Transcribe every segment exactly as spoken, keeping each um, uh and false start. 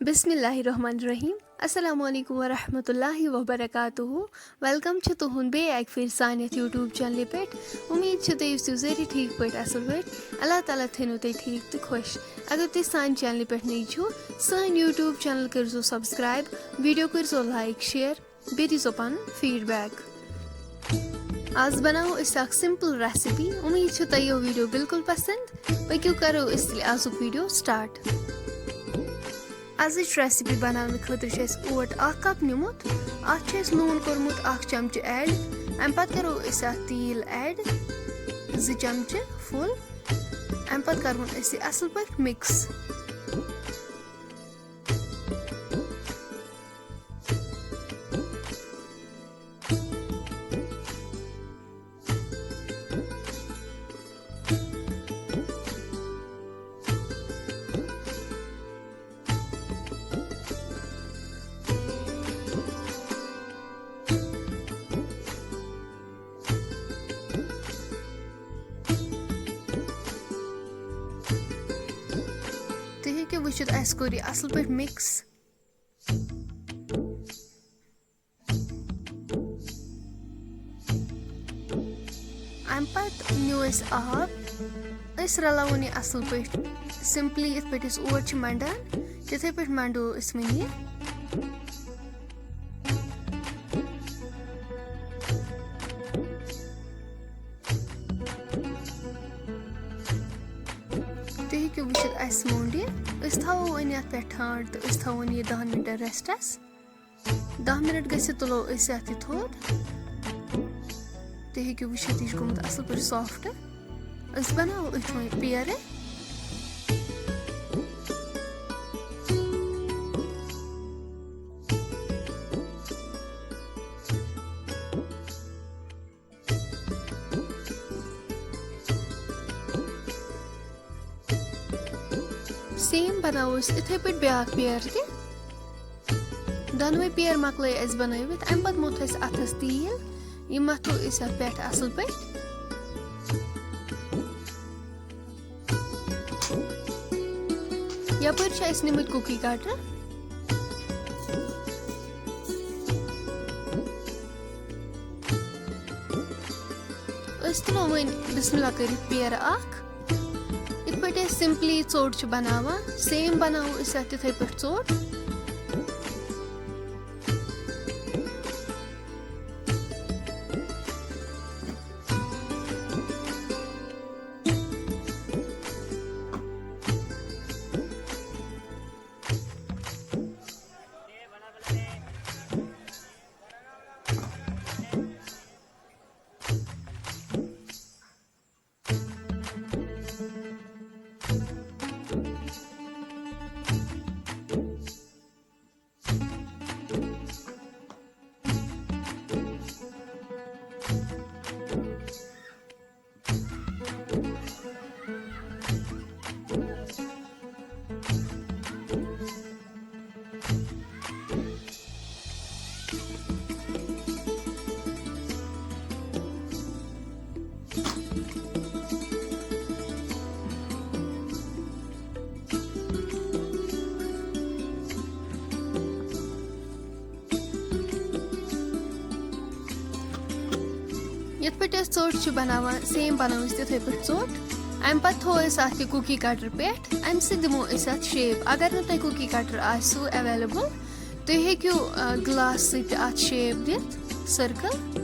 بسم اللہ الرحمن الرحیم۔ السلام علیکم ورحمۃ اللہ وبرکاتہ۔ ویلکم چھُ تُہُنٛد بیٚیہِ اَکہِ پھِرِ سانہِ یَتھ YouTube چینلہِ پٮ۪ٹھ۔ اُمید چھِ تُہۍ ٲسِو سٲری ٹھیٖک پٲٹھۍ، اَصٕل پٲٹھۍ۔ اللہ تعالیٰ تھٲینو تُہۍ ٹھیٖک تہٕ خۄش۔ اگر تُہۍ سانہِ چینلہِ پٮ۪ٹھ نٔوۍ چھِو، سٲنۍ YouTube چینل کٔرۍزیو subscribe، video کٔرۍزیو like، share، بیٚیہِ دیٖزیو پَنُن feedback۔ آز بناوو أسۍ اکھ simple recipe۔ اُمید چھِ تۄہہِ یہِ video بالکل پسند۔ پٔکِو کرو أسۍ تیٚلہِ آزُک video start۔ آزٕچ recipe بناونہٕ خٲطرٕ چھُ اَسہِ اوٹ اکھ cup نیُمُت۔ اَتھ چھُ اَسہِ نوٗن کوٚرمُت اکھ چمچہٕ add۔ اَمہِ پتہٕ کرو أسۍ اَتھ تیٖل add، زٕ چمچہٕ full۔ اَمہِ پتہٕ کرون أسۍ یہِ اَصٕل پٲٹھۍ mix۔ تُہۍ ہیٚکِو وٕچھِتھ، اَسہِ کوٚر یہِ اَصٕل پٲٹھۍ mix۔ اَمہِ پتہٕ نیوٗ اَسہِ آب۔ أسۍ رلاوون یہِ اَصٕل پٲٹھۍ۔ Simply یِتھ پٲٹھۍ أسۍ اوٹ چھِ منٛڈان، تِتھَے پٲٹھۍ منٛڈو أسۍ وۄنۍ یہِ۔ تُہۍ ہیٚکِو وٕچھِتھ، اَسہِ موٚنٛڈ یہِ۔ أسۍ تھاوو وۄنۍ یَتھ پٮ۪ٹھ ٹھانٛڈ تہٕ أسۍ تھاوون یہِ دَہَن مِنٹَن rest-َس۔ دَہ مِنَٹ گٔژھِتھ تُلو أسۍ اَتھ یہِ تھوٚد۔ تُہۍ ہیٚکِو وٕچھِتھ، یہِ چھُ گوٚمُت اَصٕل پٲٹھۍ soft۔ أسۍ بَناوو أتھۍ وۄنۍ پیرٕ۔ Same بناوو أسۍ یِتھے پٲٹھۍ بیٛاکھ پیر تہِ۔ دۄنوَے پیر مۄکلٲے اَسہِ بنٲوِتھ، اَمہِ پتہٕ موٚتھ اَسہِ اَتھس تیٖل۔ یہِ مَتھو أسۍ اَتھ پٮ۪ٹھ اَصٕل پٲٹھۍ۔ یَپٲرۍ چھِ اَسہِ نِمٕتۍ cookie cutter۔ أسۍ تُلو وۄنۍ بسم اللہ کٔرِتھ پیرٕ اکھ۔ یِتھ پٲٹھۍ أسۍ simply ژوٚٹ چھِ بناوان، same بناوو أسۍ اَتھ تِتھے پٲٹھۍ ژوٚٹ۔ یِتھ پٲٹھۍ أسۍ ژوٚٹ چھِ بَناوان، same بَناوو أسۍ تِتھَے پٲٹھۍ ژوٚٹ۔ اَمہِ پَتہٕ تھوٚو اَسہِ اَتھ یہِ cookie cutter پٮ۪ٹھ، اَمہِ سۭتۍ دِمو أسۍ اَتھ shape۔ اگر نہٕ تۄہہِ cookie cutter آسِوٕ available، تُہۍ ہیٚکِو، آ، glass سۭتۍ تہِ اَتھ shape دِتھ، circle۔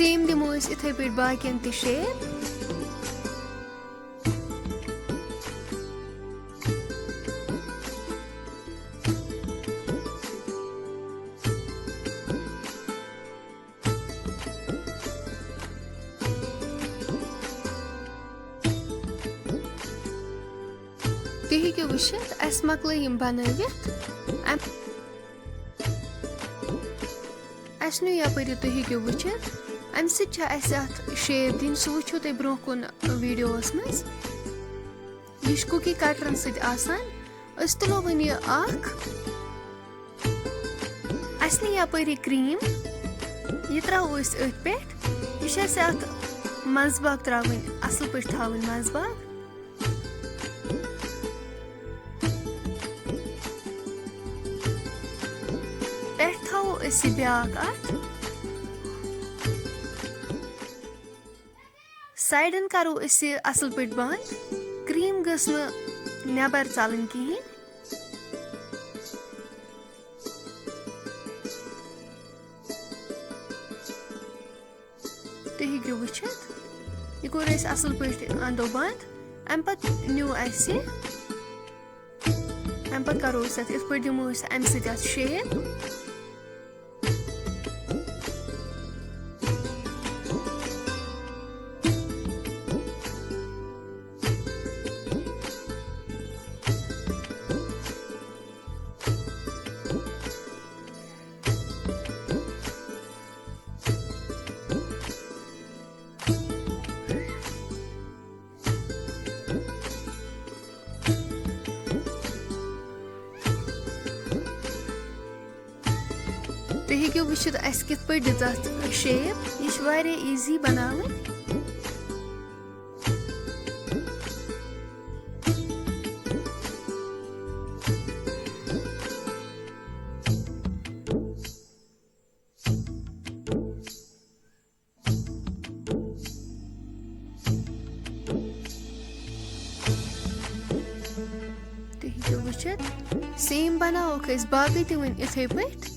Same دِمو أسۍ یِتھَے پٲٹھۍ باقیَن تہِ shape۔ تُہۍ ہیٚکِو وٕچھِتھ، اَسہِ مۄکلٲے یِم بَنٲوِتھ۔ اَمہِ، اَسہِ نیوٗ یَپٲرۍ، یہِ تُہۍ ہیٚکِو وٕچھِتھ، اَمہِ سۭتۍ چھِ اَسہِ اَتھ shape دِنۍ، سُہ وٕچھِو تُہۍ برٛونٛہہ کُن videoوَس منٛز۔ یہِ چھُ cookie cutterن سۭتۍ آسان۔ أسۍ تُلو وۄنۍ یہِ اَکھ۔ اَسہِ نی یَپٲرۍ یہِ cream، یہِ ترٛاوو أسۍ أتھۍ پٮ۪ٹھ۔ یہِ چھِ اَسہِ اَتھ منٛزباگ ترٛاوٕنۍ، اَصٕل پٲٹھۍ تھاوٕنۍ منٛزباگ۔ پٮ۪ٹھ تھاوو أسۍ یہِ بیٛاکھ اَتھ۔ سایڈَن کَرو أسۍ یہِ اَصٕل پٲٹھۍ بنٛد۔ کرٛیٖم گٔژھ نہٕ نٮ۪بَر ژَلٕنۍ کِہیٖنۍ۔ تُہۍ ہیٚکِو وٕچھِتھ، یہِ کوٚر اَسہِ اَصٕل پٲٹھۍ اَندو بنٛد۔ اَمہِ پَتہٕ نیوٗ اَسہِ یہِ، اَمہِ پَتہٕ کَرو أسۍ اَتھ یِتھ پٲٹھۍ، دِمو أسۍ اَمہِ سۭتۍ اَتھ شیپ۔ تُہۍ ہیٚکِو وٕچھِتھ اَسہِ کِتھ پٲٹھۍ دِژ اَتھ شیپ۔ یہِ چھِ واریاہ ایٖزی بَناوٕنۍ۔ تُہۍ ہیٚکِو وٕچھِتھ، سیم بَناووکھ أسۍ باقٕے تہِ وۄنۍ یِتھَے پٲٹھۍ۔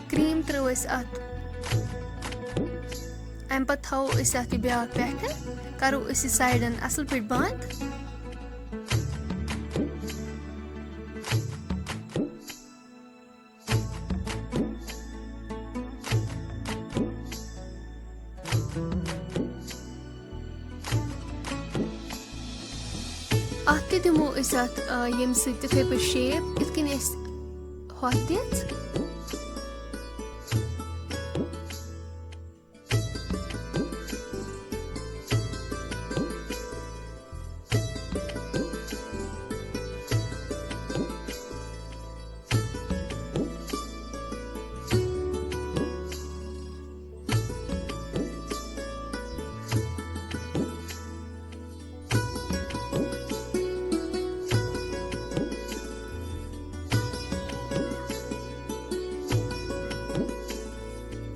کرٛیٖم ترٛٲو اَسہِ اَتھ، اَمہِ پَتہٕ تھاوو أسۍ اَتھ یہِ بیٛاکھ پٮ۪ٹھٕ، کَرو أسۍ یہِ سایڈَن اَصٕل پٲٹھۍ بنٛد۔ اَتھ تہِ دِمو أسۍ اَتھ، آ، ییٚمہِ سۭتۍ تِتھَے پٲٹھۍ شیپ، یِتھ کٔنۍ اَسہِ ہۄتھ دِژ۔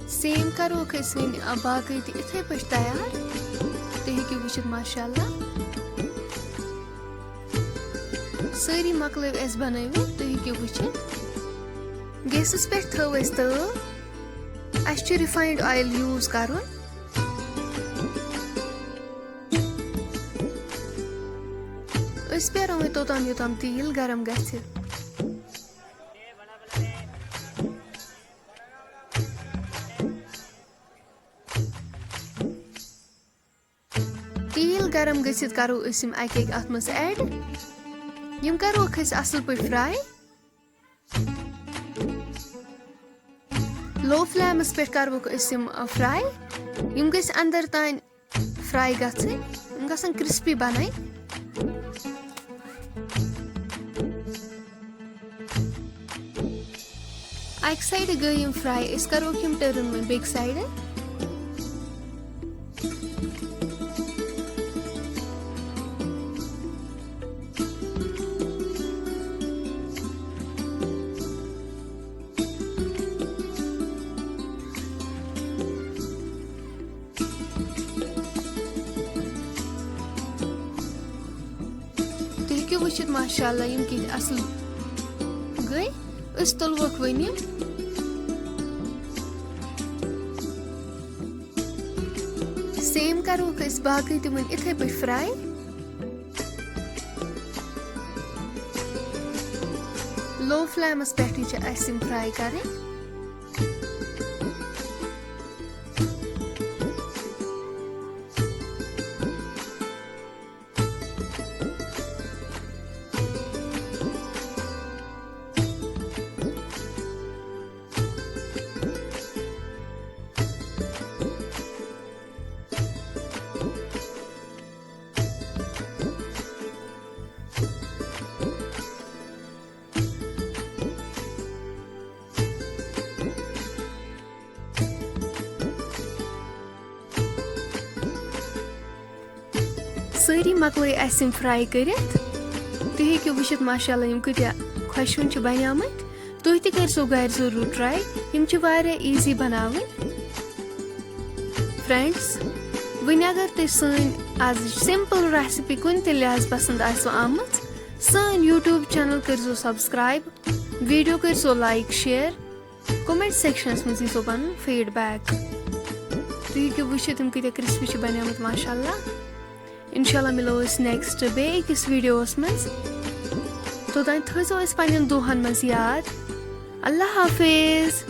سیم کَروکھ أسۍ وۄنۍ، آ، باقٕے تہِ یِتھَے پٲٹھۍ تیار۔ تُہۍ ہیٚکِو وٕچھِتھ، ماشاء اللہ۔ سٲری مۄکلٲوۍ اَسہِ بَنٲوِتھ، تُہۍ ہیٚکِو وٕچھِتھ۔ گیسَس پٮ۪ٹھ تھٲو اَسہِ تٲو۔ اَسہِ چھُ refined oil use کَرُن۔ أسۍ پیارو وۄنۍ توٚتام، یوٚتام تیٖل گرم گژھِ۔ تیٖل گرم گٔژھِتھ کرو أسۍ یِم اَکہِ اَکہِ اَتھ منٛز add۔ یِم کروکھ أسۍ اَصٕل پٲٹھۍ fry۔ Low flameس پٮ۪ٹھ کروکھ أسۍ یِم، آ، fry۔ یِم گٔژھۍ اندر تام fry گژھٕنۍ، یِم گژھن crispy بنٕنۍ۔ اَکہِ sideٕ گٔے یِم fry، أسۍ کروکھ یِم turn وۄنۍ بیٚکہِ sideٕ۔ تُہۍ ہیٚکِو وٕچھِتھ، ماشاء اللہ، یِم کِتھۍ اَصٕل گٔے۔ أسۍ تُلوکھ وۄنۍ یِم۔ Same کَروکھ أسۍ باقٕے تہِ وۄنۍ یِتھَے پٲٹھۍ fry۔ Low flameس پٮ۪ٹھٕے چھِ اَسہِ یِم fry کَرٕنۍ۔ سٲری مۄکلٲے اَسہِ یِم fry کٔرِتھ۔ تُہۍ ہیٚکِو وٕچھِتھ ماشاء اللہ یِم کۭتیٛاہ خۄشوٕنۍ چھِ بَنیمٕتۍ۔ تُہۍ تہِ کٔرۍزیو گَرِ ضروٗر try، یِم چھِ واریاہ easy بَناوٕنۍ۔ Friends، وۄنۍ اگر تۄہہِ سٲنۍ آزٕچ simple recipe کُنہِ تہِ لحاظ پسنٛد آسِوٕ آمٕژ، سٲنۍ YouTube channel کٔرۍزیو subscribe، video کٔرۍزیو like، share، comment sectionس منٛز دیٖزیو پنُن feedback۔ تُہۍ ہیٚکِو وٕچھِتھ یِم کۭتیٛاہ crispy چھِ بنیمٕتۍ ماشاء اللہ۔ انشاء اللہ مِلو أسۍ next بیٚیہِ أکِس videoس منٛز۔ توٚتام تھٲیزیو أسۍ پننٮ۪ن دُعاہن منٛز یاد۔ اللہ حافظ۔